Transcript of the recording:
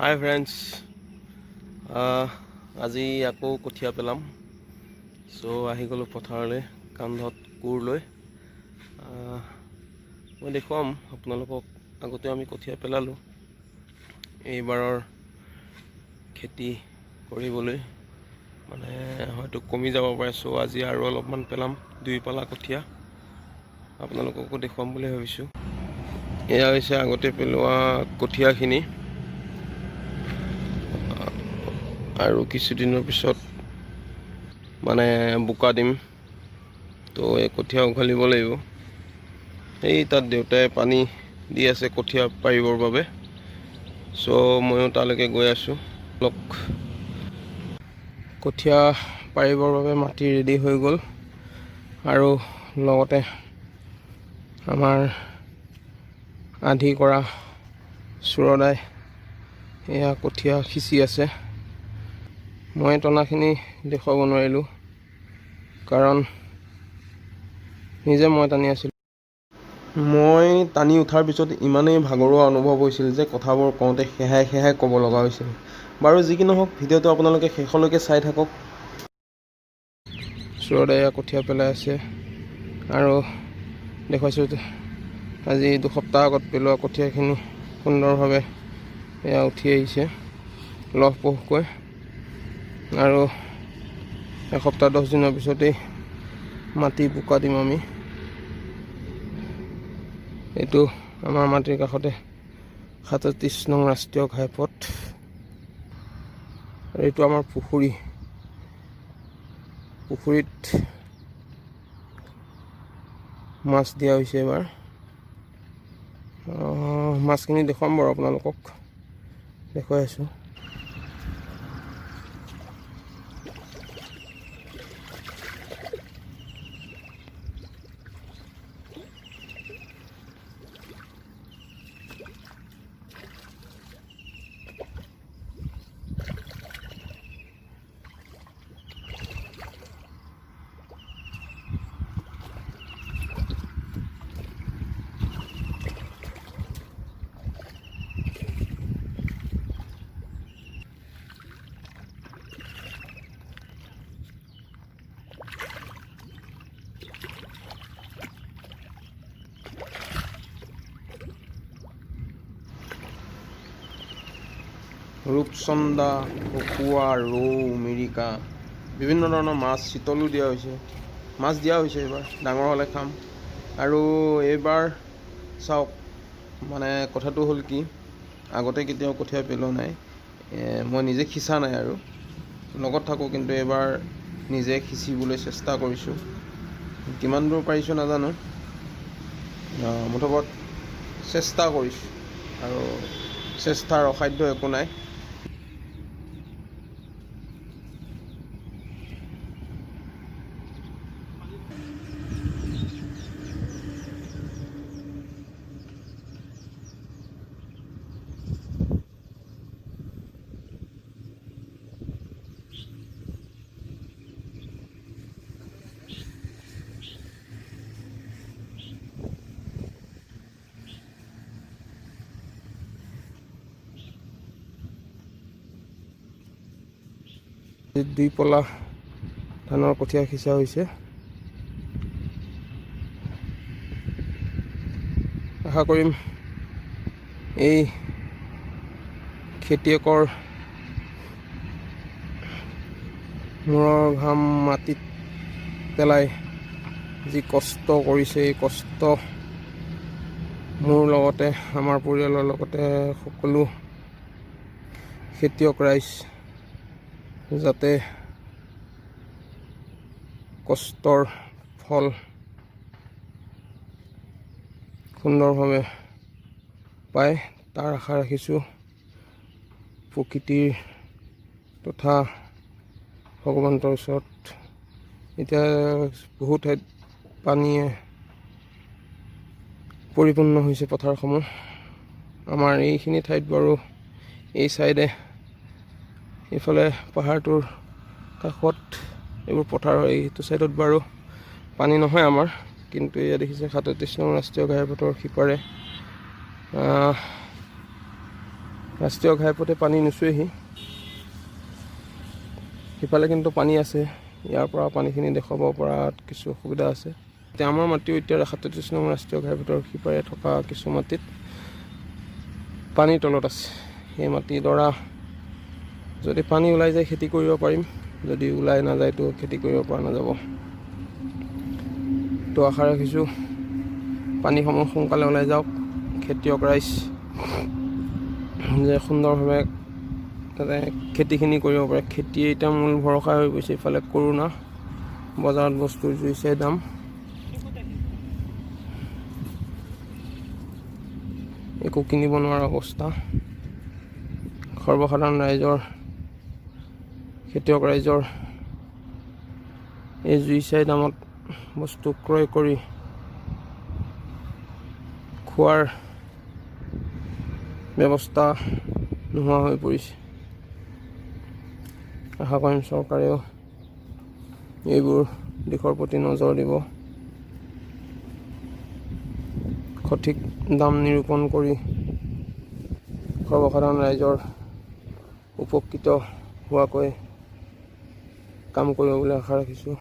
হাই friends, আজি আকৌ কঠীয়া পেলাম। চ' আহি গ'লোঁ পথাৰলৈ কান্ধত কোৰ লৈ। মই দেখুৱাম আপোনালোকক, আগতে আমি কঠীয়া পেলালোঁ। এইবাৰৰ খেতি কৰিবলৈ মানে হয়তো কমি যাব পাৰে। চ' আজি আৰু অলপমান পেলাম, দুই পালা কঠীয়া। আপোনালোককো দেখুৱাম বুলি ভাবিছোঁ। এয়া হৈছে আগতে পেলোৱা কঠীয়াখিনি। আৰু কিছুদিনৰ পিছত মানে বোকা দিম, তো এই কঠীয়া উঘালিব লাগিব। এই তাত দেউতাই পানী দি আছে কঠীয়া পাৰিবৰ বাবে। চ' ময়ো তালৈকে গৈ আছোঁ। অলপ কঠীয়া পাৰিবৰ বাবে মাটি ৰেডি হৈ গ'ল আৰু লগতে আমাৰ আধি কৰা চুৰদাই এয়া কঠীয়া সিঁচি আছে। মই টনাখিনি দেখুৱাব নোৱাৰিলোঁ, কাৰণ নিজে মই টানি আছিলোঁ। মই টানি উঠাৰ পিছত ইমানেই ভাগৰুৱা অনুভৱ হৈছিল যে কথাবোৰ কওঁতে সেহাই সেহাই ক'ব লগা হৈছিল। বাৰু যি কি নহওক, ভিডিঅ'টো আপোনালোকে শেষলৈকে চাই থাকক। চুৰদাই এয়া কঠীয়া পেলাই আছে আৰু দেখুৱাইছোঁ, আজি 2 সপ্তাহ আগত পেলোৱা কঠীয়াখিনি সুন্দৰভাৱে এয়া উঠি আহিছে লহপহকৈ। আৰু এসপ্তাহ 10 দিনৰ পিছতেই মাটি বোকা দিম আমি। এইটো আমাৰ মাটিৰ কাষতে 37 নং ৰাষ্ট্ৰীয় ঘাইপথ আৰু এইটো আমাৰ পুখুৰী। পুখুৰীত মাছ দিয়া হৈছে এইবাৰ। মাছখিনি দেখুৱাম বাৰু আপোনালোকক, দেখুৱাই আছোঁ। ৰূপচন্দা, ভকুৱা, ৰৌ, মিৰিকা, বিভিন্ন ধৰণৰ মাছ, চিতলো দিয়া হৈছে। মাছ দিয়া হৈছে এইবাৰ, ডাঙৰ হ'লে খাম। আৰু এইবাৰ চাওক, মানে কথাটো হ'ল কি, আগতে কেতিয়াও কঠীয়া পেলোৱা নাই, মই নিজে সিঁচা নাই আৰু লগত থাকোঁ, কিন্তু এইবাৰ নিজে সিঁচিবলৈ চেষ্টা কৰিছোঁ। কিমান দূৰ পাৰিছোঁ নাজানো, মুঠৰ ওপৰত চেষ্টা কৰিছোঁ আৰু চেষ্টাৰ অসাধ্য একো নাই। দুই পলা ধানৰ কঠীয়া সিঁচা হৈছে। আশা কৰিম এই খেতিয়কৰ মূৰৰ ঘাম মাটিত পেলাই যি কষ্ট কৰিছে, এই কষ্ট মোৰ লগতে আমাৰ পৰিয়ালৰ লগতে সকলো খেতিয়ক ৰাইজ যাতে কষ্টৰ ফল সুন্দৰভাৱে পায়, তাৰ আশা ৰাখিছোঁ প্ৰকৃতিৰ তথা ভগৱন্তৰ ওচৰত। এতিয়া বহু ঠাইত পানীয়ে পৰিপূৰ্ণ হৈছে পথাৰসমূহ। আমাৰ এইখিনি ঠাইত বাৰু এই চাইডে এইফালে পাহাৰটোৰ কাষত এইবোৰ পথাৰ হয়। এইটো চাইডত বাৰু পানী নহয় আমাৰ, কিন্তু এয়া দেখিছে 37 নং ৰাষ্ট্ৰীয় ঘাইপথৰ সিপাৰে ৰাষ্ট্ৰীয় ঘাইপথে পানী নুচুৱেহি। সিফালে কিন্তু পানী আছে। ইয়াৰ পৰা পানীখিনি দেখুৱাব পৰাত কিছু অসুবিধা আছে। এতিয়া আমাৰ মাটিও এতিয়া 37 নং ৰাষ্ট্ৰীয় ঘাইপথৰ সিপাৰে থকা কিছু মাটিত পানীৰ তলত আছে। সেই মাটিডৰা যদি পানী ওলাই যায়, খেতি কৰিব পাৰিম। যদি ওলাই নাযায়তো খেতি কৰিব পৰা নাযাব। তো আশা ৰাখিছোঁ, পানীসমূহ সোনকালে ওলাই যাওক, খেতিয়ক ৰাইজ যে সুন্দৰভাৱে তাতে খেতিখিনি কৰিব পাৰে। খেতি এতিয়া মূল ভৰসা হৈ গৈছে। ইফালে কৰোণা, বজাৰত বস্তুৰ জুই চাই দাম। একো কিনিব নোৱাৰা অৱস্থা। সৰ্বসাধাৰণ ৰাইজৰ, খেতিয়ক ৰাইজৰ এই জুই চাই দামত বস্তু ক্ৰয় কৰি খোৱাৰ ব্যৱস্থা নোহোৱা হৈ পৰিছে। আশা কৰিম, চৰকাৰেও এইবোৰ দিশৰ প্ৰতি নজৰ দিব, সঠিক দাম নিৰূপণ কৰি সৰ্বসাধাৰণ ৰাইজৰ উপকৃত হোৱাকৈ কাম কৰিব বুলি আশা ৰাখিছোঁ।